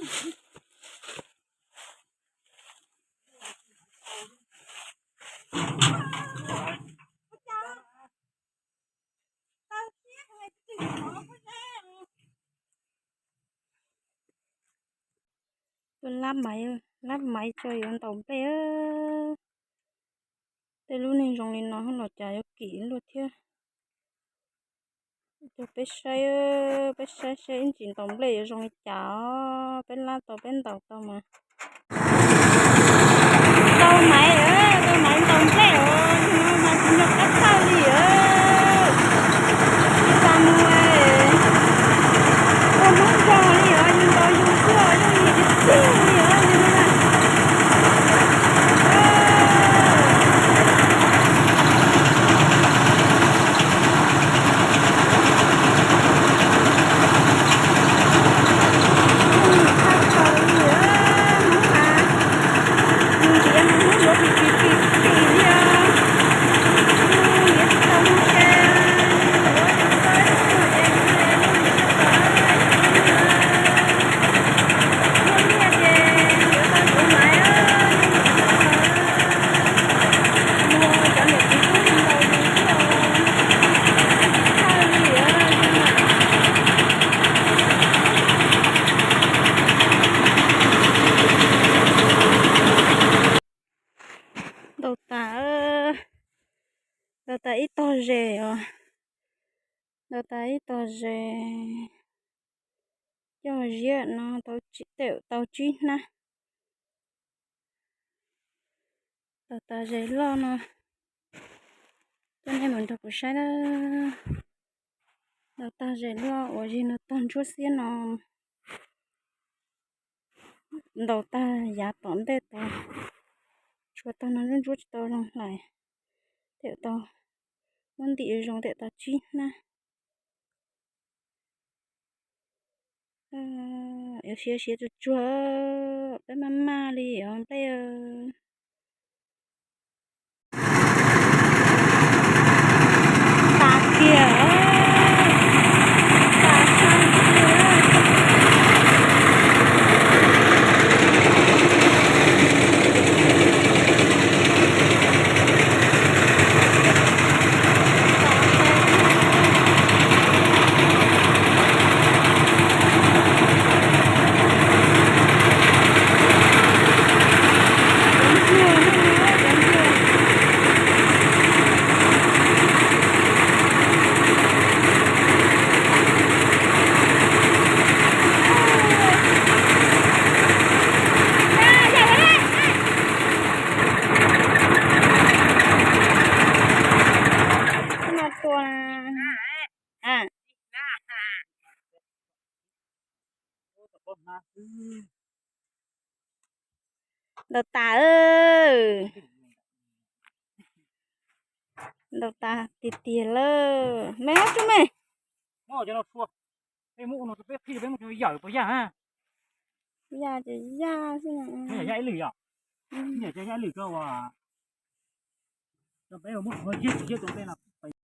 Tuaj lab maiv, lab maiv tso yuav ntaus nplej. Tej lub neej zoo li no los cas yuav kim luaj thiab. Coj peb saib, peb saib saib ib ntsis ntaus nplej yuav zoo li cas os. Peb lab tau peb ntaus tau mas. Tau maiv, tau maiv ntaus nplej os, mas tsis nco qab tawj li os. Tsis tas mus, ua Hmoob nrog li os, yus ntaus yus xwb os, yooj yim tiag tiag li os. Ntaus tas, ntaus tas ib tog zes os. Ntaus tas ib tog zes, coj ziab no tau tsib hnab. Ntaus tas zes loj no, coj nej mus nrog kuv saib na. Ntaus tag zes loj uas zig no tog ntsuab xiab no. Ntaus tag yav tom ntej tod, tshuav tog no ntsuab ntsuab tsis tau zoo hlais. Thiaj tau muab ntim zoo thiaj tau tsib hnab. Yuav siav siav tsuag tsuag, peb maj maj li os nplej. Tas kiag, tas kiag. Ntaus tas, ntaus tas tiag tiag lawm me hab tsuj me. Yaj ces yaj xwb.